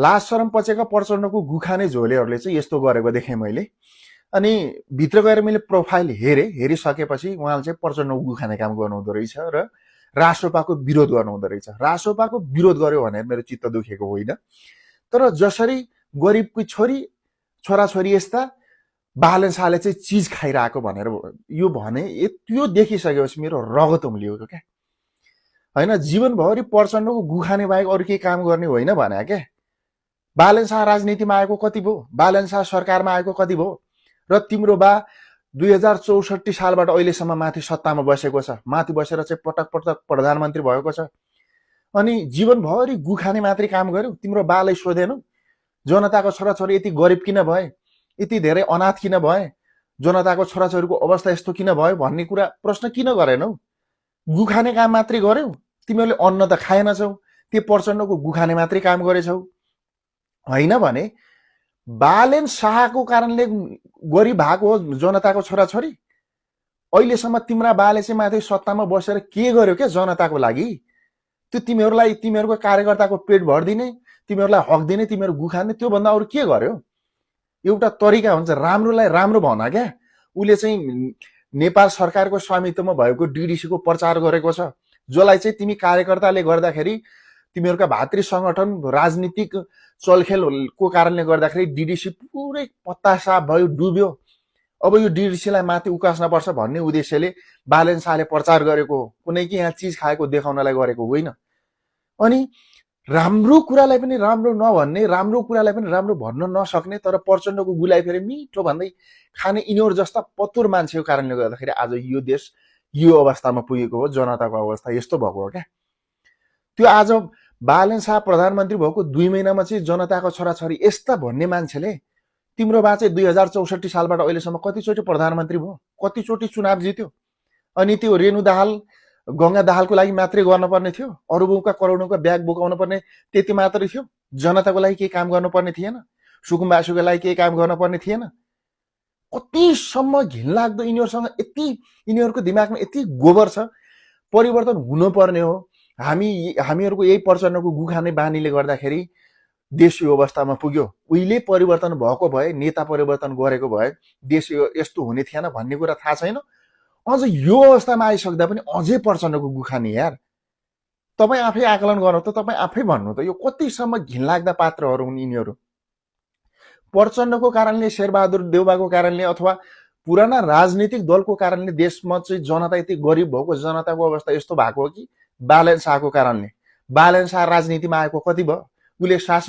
Last शरम पचेका प्रचण्डको गुखाने झोलेहरूले चाहिँ यस्तो गरेको देखेँ मैले। अनि भित्र गएर मैले प्रोफाइल हेरिसकेपछि उहाँले चाहिँ प्रचण्डको गुखाने काम गर्नुहुँदो रहेछ र राष्ट्रपाको विरोध गर्नुहुँदो रहेछ। राष्ट्रपाको विरोध गर्यो भनेर मेरो चित्त दुखेको होइन, तर जसरी गरिबकी छोराछोरी यस्ता बालन शाहले चाहिँ चिज खाइरहेको भनेर यो भने त्यो देखिसकेपछि मेरो रगत उम्लियो क्या। होइन, जीवनभरि प्रचण्डको गुखाने बाहेक अरू केही काम गर्ने होइन भने क्या। बालन शाह राजनीतिमा आएको कति भयो, बालन शाह सरकारमा आएको कति भयो, र तिम्रो बा 2064 सालबाट अहिलेसम्म माथि सत्तामा बसेको छ, माथि बसेर चाहिँ पटक पटक प्रधानमन्त्री भएको छ। अनि जीवनभरि गुखाने मात्रै काम गर्यो। तिम्रो बालाई सोधेनौ जनताको छोराछोरी यति गरिब किन भए, यति धेरै अनाथ किन भए, जनताको छोराछोरीको अवस्था यस्तो किन भयो भन्ने कुरा प्रश्न किन गरेनौ? गुखाने काम मात्रै गर्यौ। तिमीहरूले अन्न त खाएनछौ, त्यो प्रचण्डको गुखाने मात्रै काम गरेछौ। होइन भने बालेन शाहको कारणले गरिब भएको हो जनताको छोराछोरी। अहिलेसम्म तिम्रा बाले चाहिँ माथि सत्तामा बसेर के गर्यो क्या जनताको लागि? त्यो तिमीहरूलाई तिमीहरूको कार्यकर्ताको पेट भरिदिने, तिमीहरूलाई हक दिने, तिमीहरू गुखाने, त्योभन्दा अरू के गर्यो? एउटा तरिका हुन्छ, राम्रोलाई राम्रो भन क्या। उसले चाहिँ नेपाल सरकारको स्वामित्वमा भएको डिडिसीको प्रचार गरेको छ, जसलाई चाहिँ तिमी कार्यकर्ताले गर्दाखेरि तिमीहरूका भातृ संगठन राजनीतिक चलखेलको कारणले गर्दाखेरि डिडिसी पुरै पत्ता साफ भयो, डुब्यो। अब यो डिडिसीलाई माथि उकास्न पर्छ भन्ने उद्देश्यले बालन शाहले प्रचार गरेको हो, कुनै कि यहाँ चिज खाएको देखाउनलाई गरेको होइन। अनि राम्रो कुरालाई पनि राम्रो नभन्ने, राम्रो कुरालाई पनि राम्रो भन्न नसक्ने, तर प्रचण्डको गुलाई फेरि मिठो भन्दै खाने यिनीहरू जस्ता पतुर मान्छेको कारणले गर्दाखेरि आज यो देश यो अवस्थामा पुगेको हो। जनताको अवस्था यस्तो भएको हो क्या। त्यो आज बालन शाह प्रधानमन्त्री भएको 2 महिनामा चाहिँ जनताको छोराछोरी यस्ता भन्ने मान्छेले तिम्रो बा चाहिँ 2064 सालबाट अहिलेसम्म कतिचोटि प्रधानमन्त्री भयो, कतिचोटि चुनाव जित्यो। अनि त्यो रेणु दाहाल गंगा दाहालको लागि मात्रै गर्नुपर्ने थियो, अरबौंका करोडौंका ब्याग बोकाउनु पर्ने त्यति मात्रै थियो? जनताको लागि केही काम गर्नुपर्ने थिएन? सुकुम्बासीको लागि केही काम गर्नुपर्ने थिएन? कतिसम्म घिनलाग्दो यिनीहरूसँग, यति यिनीहरूको दिमागमा यति गोबर छ। परिवर्तन हुनुपर्ने हो। हामीहरूको यही प्रचण्डको गुखाने बानीले गर्दाखेरि देश यो अवस्थामा पुग्यो। उहिले परिवर्तन भएको भए, नेता परिवर्तन गरेको भए देश यस्तो हुने थिएन भन्ने कुरा थाहा छैन। अझ यो अवस्थामा आइसक्दा पनि अझै प्रचण्डको गुखाने यार। तपाईँ आफै आकलन गर्नु त, तपाईँ आफै भन्नु त, यो कतिसम्म घिनलाग्दा पात्रहरू हुन् यिनीहरू। प्रचण्डको कारणले, शेरबहादुर देउबाको कारणले अथवा पुराना राजनीतिक दलको कारणले देशमा चाहिँ जनता यति गरिब भएको, जनताको अवस्था यस्तो भएको हो कि बालन शाहको कारणले? बालन शाह राजनीतिमा आएको कति भयो? उसले